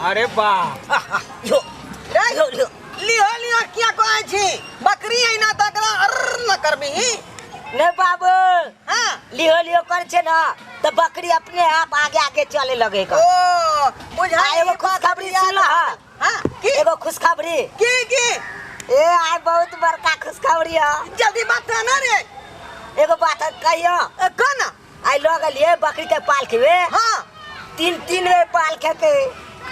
अरे वाह। यो रे यो यो लिहो लिहो किया कहै छी बकरी है ना तकरा अर्र न करबिही। नहीं बाबू। हाँ। लिहो लिहो कर छे ना तो बकरी अपने आप आगे आगे चले लगेगा। ओ बुझाई आ, एगो खुशखबरी सुन ल। हाँ की? एगो खुशखबरी। की की? ए आइ बहुत बड़का खुशखबरी है। जल्दी बात ना रे। एगो बात कहियो। ए, कह ना। आइ लऽ गेलियै बकरी के पाल खेबे। हाँ। तीन तीन बेर पाल खेतै।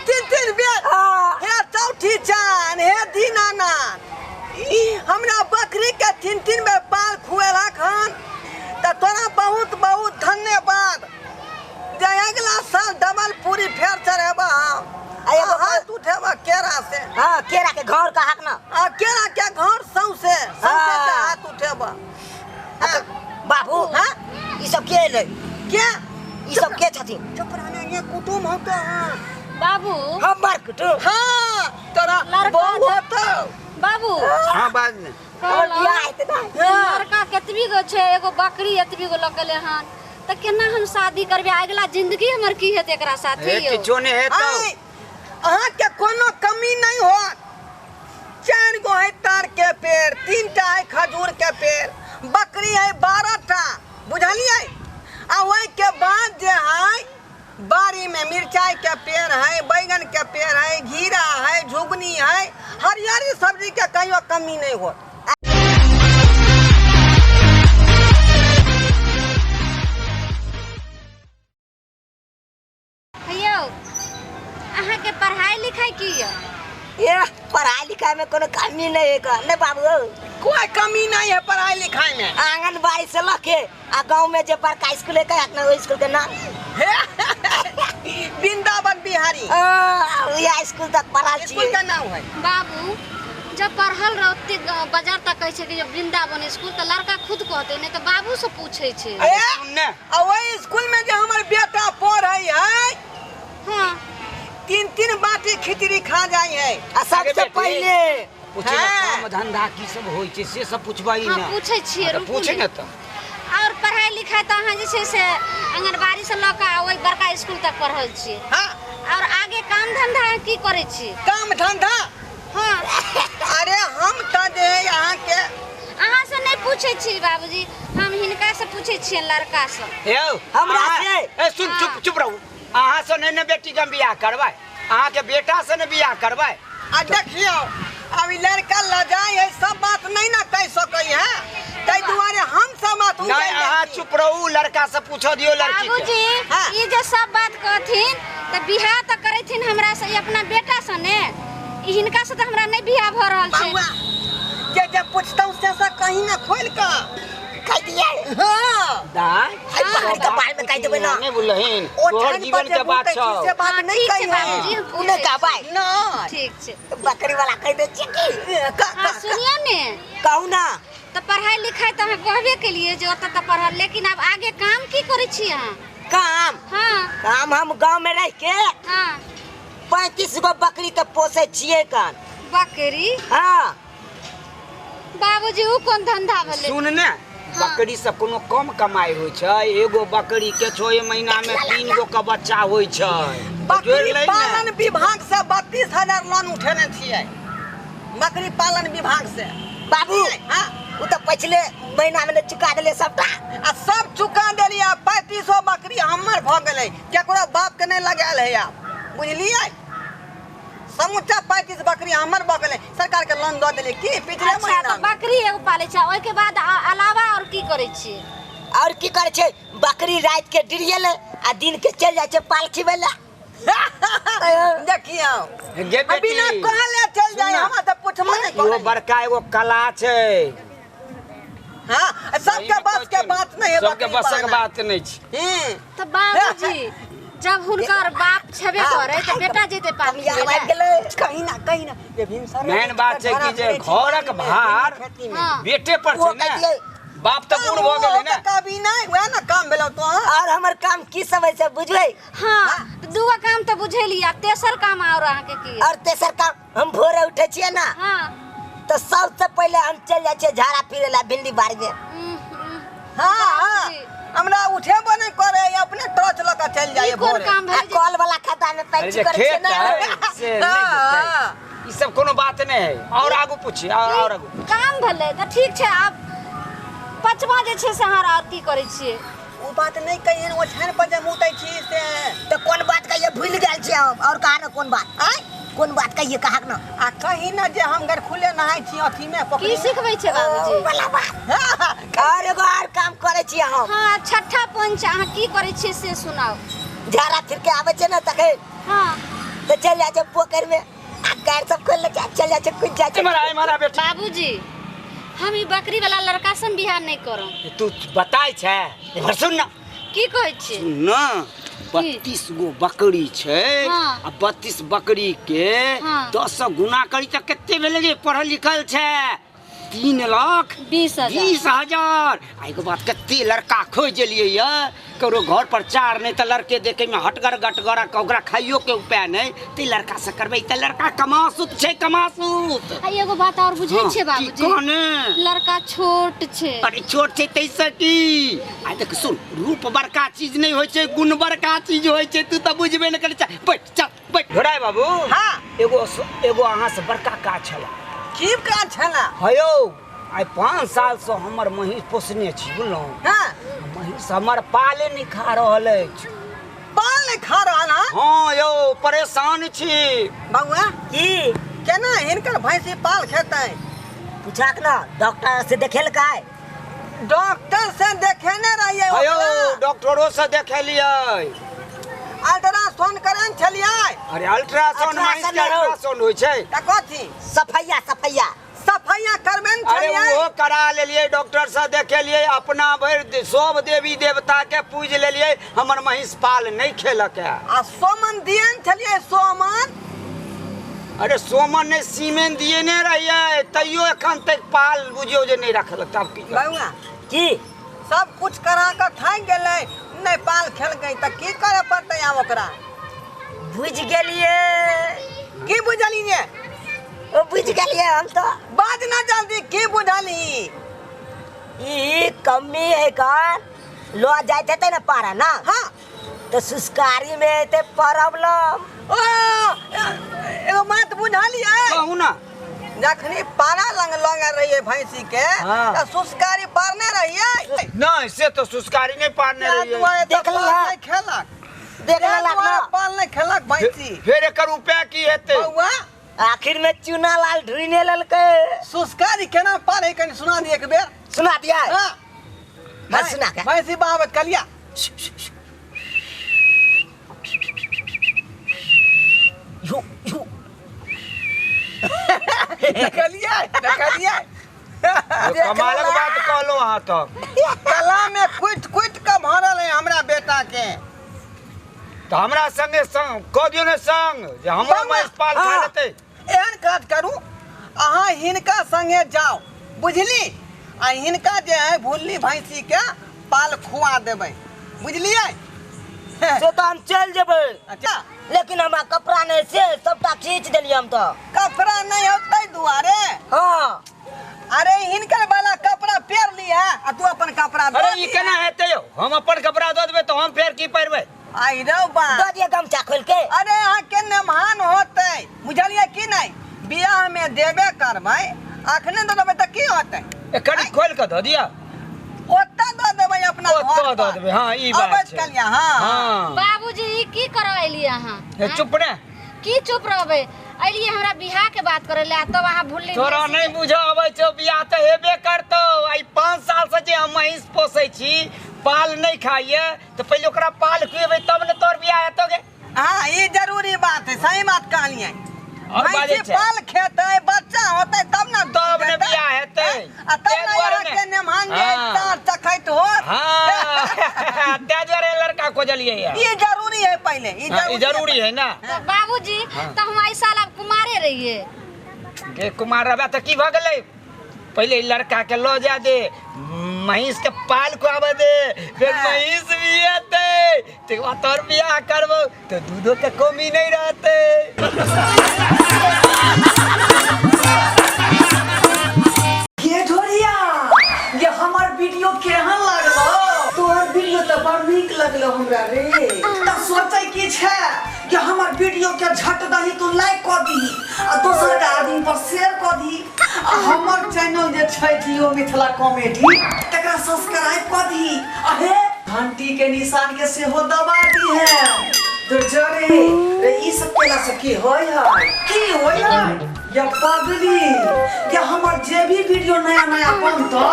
तीन तीन बेर? हाँ। हे चौठी चान हे दीनानाथ हमरा बकरी के तीन तीन बेर पाल खुएलक हन तऽ तोरा बहुत बहुत धन्यवाद जे अगला साल डबल पूरी फेर चढ़ेबा हम। आ एगो हाथ उठेबा केरा से। हाँ केरा के घर का हक ना। आ केरा के घर सौंसे सौंसे हाँ। के हाथ उठेबा। हाँ। बाबू। हाँ? ई सब के एलै? के? ई सब के छथिन? चुप रहना ये कुटुम हो तो। हाँ। बाबू। हमर कुटुम। हाँ तोरा बहू होतो। बाबू। हाँ बाज ने। हमर बियाह हेतै ना। हाँ। लड़का केतबी गो छै एगो बकरी एतबी गो लऽ गेलै हन तऽ केना हम शादी करबै अगला जिंदगी हमर की हेतै एकरा साथे ए यौ? किछो नहि हेतौ। अहाँके कोनो कमी नहीं होत। 4 गो है तार के पेड़ 3 टा है खजूर के पेड़ बकरी है 12 टा बुझलियै। आ ओहि के बाद जे है बाड़ी में मिरचाई के पेड़ है बैगन के पेड़ है घीरा है झुगनी है हरियरी सब्जी के कहियो कमी नहीं होत। यौ अहाँके पढ़ाई लिखाई की यौ? ये पढ़ाई लिखाई में कोनो कमी नहीं है का नहीं बाबू? कोई कमी नहीं है पढ़ाई लिखाई में। आंगनबाड़ी से लके आ गांव में जे बड़का स्कूल है का अपना स्कूल के नाम वृंदावन बिहारी। या स्कूल तक पढ़ल स्कूल छियै। का नाम है। बाबू जब पढ़ल रहते बाजार तक कहै छै कि जब वृंदावन स्कूल तऽ लड़का खुद कहतै नहीं तऽ बाबू से पूछै छै। ए, सुन ने। आ वही स्कूल में जे हमर बेटा पढ़ै है। हाँ। तीन तीन बाटी खिचड़ी खा जाय है। आ सबसे अरे बेटी, पहले पूछे ने हाँ। काम धंधा की सब होइ छै से सब पूछबै हाँ, ने। पूछै छियै, हाँ, तऽ रुकू पूछे ने। ने तऽ। और पढ़ाई लिखाई तऽ अहाँ जे छै से आंगनबाड़ी से लऽ कऽ ओहि बड़का स्कूल तक पढ़ल छियै। हाँ। और आगे काम धंधा की करै छी? काम धंधा? हाँ। अरे हम तऽ जे है अहाँके अहाँ से नहीं पूछै छी बाबूजी हम हिनका से पूछै छियै लड़का से। यौ, हमरा से? ए, सुन, चुप, चुप रहू। अहाँ से नहीं ने बेटी के हम बियाह करबै अहाँ के बेटा से ने बियाह करबै। आ देखियौ अब ई लड़का लजाय है सब बात नहीं ना कह सकै है ताहि दुआरे हम सब बात नहीं अहाँ चुप रहू लड़का से पूछऽ दियौ लड़की के। बाबूजी हाँ। ई जे सब बात कहथिन तऽ बियाह तऽ करैथिन हमरा से ई अपना बेटा से ने ई हिनका से तऽ हमरा नहीं बियाह भऽ रहल छै। बउआ जे जे पूछतौ से सब कहीं ना खोल कऽ कह दियै। हाँ। दाय, हाय, पकड़ के बाल में कह देबै ना। नहीं बोलहिन, ओ तोहर ठन जीवन पर जे के बात भूतै छी छौ। से बात हाँ, नहीं ठीक छै कहियै। बाबूजी, हम उ नहीं कहबै। नहीं। ठीक छै। बकरी वाला कह दै छियै की? ए, हाँ, सुनियौ ने। कहू ना। तऽ पढ़ाई लिखाई तऽ अहाँ कहबे केलियै जे ओतऽ तऽ पढ़ल लेकिन आब आगे काम की करै छी अहाँ? काम? हाँ। काम हम गांव में रह के हाँ। 35 गो बकरी के पोसै छियै कान। बकरी? हाँ। बाबूजी उ कोन धंधा भेलै? सुन ने, हाँ। बकरी से कोनो कम कमाई होइ छै एगो बकरी के 6 महीना में 3 गो के बच्चा होइ छै। बकरी जोड़ि लै ने। पालन विभाग से 32,000 लोन उठेने छियै बकरी पालन विभाग से। बाबू, हाँ। उ तऽ पिछले महीना में चुका देलियै सबटा। आ सब चुका देलियै आ 35 बकरी हमर भऽ गेलै केकरो बाप के नहीं लगायल है आब बुझलियै। समूचा 35 बकरी हमर भऽ गेलै सरकार के लोन दऽ देलियै की पिछले अच्छा, महीना तऽ में। बकरी एगो पालै छै ओहिके बाद अलावा और की करै छियै? और की करै छै बकरी राति के डिरियेलै आ दिन के चलि जाइ छै पाल खिबै लए। देखियौ। गे आ बिना बेटी, कहले चलि जाइ, सुन ना। हमरा तऽ पुछबो नहि इहो करै। बड़का एगो कला छै। हाँ, सबके बस के बात नहीं है, सबके बकरी बसक पालना। बात नहीं छै। हम्म। तऽ बाबूजी जब हुनकर बाप छेबे हाँ, करे तऽ बेटा जेतै पाल कमिया खिबै आबि लए। गेलै। कहीं ना, कहीं ना। जे भिनसर मेन बात छै कि जे घरक भार खेती में। हाँ। बेटे पर ओ छै ने। कह दियै। बाप तऽ बूढ़ भऽ गेलै ने। कभी नहीं, वएह ने काम भेलौ तोहर। और हमर काम की सब है से बुझबै? हाँ, तऽ दूगो काम तऽ बुझेलियै, आब तेसर काम और अहाँके की? और तेसर काम हम भोरे उठै छियै ना। हाँ। तऽ सबसे पहिले हम चलि जाइ छियै झाड़ा फिरै लए भिंडी बाड़ी में। हाँ, हाँ। बाबूजी। हमरा उठेबो नहीं करे, अपने टॉर्च लऽ कऽ चलि जाइए ई कोन भोरे। काम आ भेलै जे कल वाला खद्दा में अरे पैची जे करै छियै खेत ने। है से नहीं बुझतै। ई सब कोनो बात नहीं है। और आगू पूछी, और आगू। काम भेलै तऽ ठीक छै। आब पचमा जे छै से अहाँ आओर की करै छियै? ओ बात नहि कहियन, ओछानि पर जे मुतै छी से। तऽ कोन बात कहिए, भूलि गेल छियै हम। और कहा ने कोन बात? आँय, कोन बात कहिए, कहा ने? आ कही ने जे हम गर खुले नहाय छी अथी में की पोखरि। सिखबै छै बाबूजी? वाला बात। और एगो और काम करै छियै हम। हँ, छठा पंच अहाँ की करै छियै से सुनाउ। झाड़ा फिर के आबै छै ने तखन, तऽ चलि जाइ छै पोखरि में आ गारि सब खोलि लै छै आ चलि जाइ छै, कुदि जाइ छै। इम्हर आ, इम्हर आ बेटी। बाबूजी, हम ई बकरी वाला लड़का से बियाह नहीं करब। तू बताय छै, इम्हर सुन ना। की कहै छियै? सुन ना, 32 गो बकरी छै। आ 32 बकरी के 10 से गुना करी तऽ कते भेलै गे? पढ़ल लिखल छै, 3,20,000। 20,000। आ एगो बात, कते लड़का खोजि एलियै ये, ककरो घर पर चार नहि तऽ लड़के देखे में हटगर गटगर आ ओकरा खाइयो के उपाय नहि, ते लड़का से करबै तऽ लड़का कमासुत छै, कमासुत। आ एगो बात और बुझै छियै की? बाबूजी? कहने। लड़का छोट छै। अरे छोट छै ताहिसँ की? आ देख सुन, रूप बड़का चीज नहि होइ छै, गुण बड़का चीज होइ छै। तू तऽ बुझबे नहि करै छै। बैठ, चल बैठ। घोड़ाय बाबू। एगो अहाँ से बड़का काज छलै। की काज छला? हयौ, आइ 5 सालसँ हमर महींस पोसने छी, बुझलहुँ? महींस हमर पाले नहि खा रहल अछि। पाल नहि खा रहल हँ? हँ यौ, परेशान छी। बउआ। की? केना हिनकर भैंसी पाल खेतै? पूछाक ने, डॉक्टर से देखेलकै? डॉक्टर से देखेने रहियै हयौ। ओकरा? डॉक्टरो से देखेलियै। अल्ट्रासाउंड करेने छलियै? अरे अल्ट्रासाउंड महींस के अल्ट्रासाउंड नहि हौ। अल्ट्रासाउंड होइ छै? तऽ कथी? सफैया, सफैया। सफैया करबे ने अरे छलियै? ओहो करा लेलियै, डॉक्टर से देखेलियै, अपना भरि सब देवी देवता के पूजि लेलियै, हमर महींस पाल नहि खेलक है। आ सोमन दिए ने छलियै, सोमन? अरे सोमन नहि, सीमेन दिए ने रहियै, तैयो एखन तक पाल बुझियौ जे नहि रखलक, तब की करब? बउआ। की? सब कुछ करा कऽ थाकि गेलै, नहि पाल खेलकै, तऽ की करऽ पड़तै आब ओकरा? बुझि गेलियै। की बुझलियै? ओ बुझि गेलियै हम तऽ। बाज ना जल्दी, की बुझलही? ई कमी है कन लऽ जाइत हेतै ने पारा ना। तऽ सुस्कारी में एते प्रॉब्लम। ओ, एगो बात बुझलियै? कहू ना। जखनी पारा लंग लंग रहियै भैंसी के, तऽ सुस्कारी पारने रहियै? नहि, से तऽ सुस्कारी नहि पारने तें रहियै। दुआरे तऽ देखली पाल हँ। नहि खेलक। देख तें लेलक दुआरे ना। पाल नहि खेलक भैंसी। फेर एकर उपाय की हेतै? बउआ। आखिर में चूना लाल ढूंढने लेलकै। सुस्कारी केना पारे, कनि सुना दिए एक बेर। सुना दिया? हाँ। हाँ, सुना के। भैंसी बाबत कलिया। U U. देखलियै, देखलियै? कमालक बात कहलहुँ अहाँ तऽ। कला में कुटि कुटि के भरल है हमरा बेटा के। तऽ हमरा संगे संग कऽ दियौ ने संग, जे हमरो बउआ, महींस पाल खा लेतै। एहन काज करू, अहाँ हिनका संगे जाउ, बुझली? आ हिनका जे है भुल्ली भैंसी के पाल खुआ देबै, बुझलियै? से तऽ हम चलि जेबै। अच्छा। लेकिन हमरा कपड़ा नहि, से सबटा खींच देलियै हम तऽ। कपड़ा नहि हो ताहि दुआरे? हाँ। अरे हिनकर वाला कपड़ा पेर लिया आ तू अपन कपड़ा दऽ अरे ई दिहे। केना हेतै यौ? हम अपन कपड़ा दऽ देबै तऽ हम फेर की पहिरबै? आई रौ बा। दऽ दिअ गमछा खोलि के। अरे अहाँके नेमहान होतै, बुझलियै की नहि? बियाह में देबे करबै, अखने दऽ देबै तऽ की होतै? ए, कनि खोलि कऽ दऽ दिअ। ओतऽ दऽ देबै अपना ओतऽ घर दऽ पर। देबै, हाँ, ई बात अबैत छै। कलिया, हाँ। बाबूजी, ई की करऽ एलियै अहाँ? हे, चुप ने। की चुप रहबै? एलियै हमरा बियाह के बात करे ले, आ तब अहाँ भुलली तोरा भैंसी नहि के। बुझऽ अबै छौ, बियाह तऽ हेबे करतौ। आइ 5 साल से जे हम महींस पोसै छी, पाल नहि खाइए, तऽ पहिले ओकरा पाल खुएबै तब ने तोर बियाह हेतौ गे। हाँ, ई जरूरी बात है, सही बात कहलियै। और बाजै भैंसी छै। पाल खेतै, बच्चा होतै तब ने तब ने देतै। बियाह हेतै। आ तब ताहि ने दुआरे अहाँके ने। नेमहान जे तार चखैत होत। हाँ, ताहि दुआरे लड़का खोजलियै ये। ई जरूरी है पहिले, ई हाँ, ई जरूरी है ना। तऽ बाबूजी, तऽ हम एहि साल आब कुमारे रहियै। गे कुमार रहबे तऽ की भऽ गेलै? पहिले ई लड़का के लऽ जा दे, महींस के पाल खुआबऽ दे, फेर महींस भी एतै, तकर बाद तोहर बियाह करबौ तऽ दूधो के कमी नहि रहतै। ये ढोरिया, ये हमर वीडियो केहन लागलो? तोहर वीडियो तऽ बड़ नीक लगलो हमरा रे। तऽ सोचै की छै कि हमर वीडियो के झट दही तू लाइक कऽ दीही आ दोसर के आदमी पर शेयर कऽ दीही आ हमर चैनल जे छै जियो मिथिला कॉमेडी तकरा सब्सक्राइब कऽ दीही आ हे घंटी के निशान के सेहो दबा दीहे। तो जरे रे ई सब केला से की होय है, की होय है या पगली या हमर जे भी वीडियो नया नया बनतै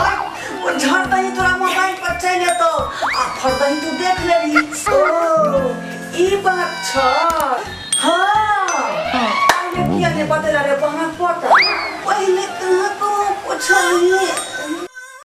ओ झट दही तोरा मोबाइल पर चलि एतौ आ फट दही तू देख लेबही। ओ ई बात छ। हाँ पहिले किया नहि बतेला रे बहन पोता, पहिले कहाँ को पुछलही।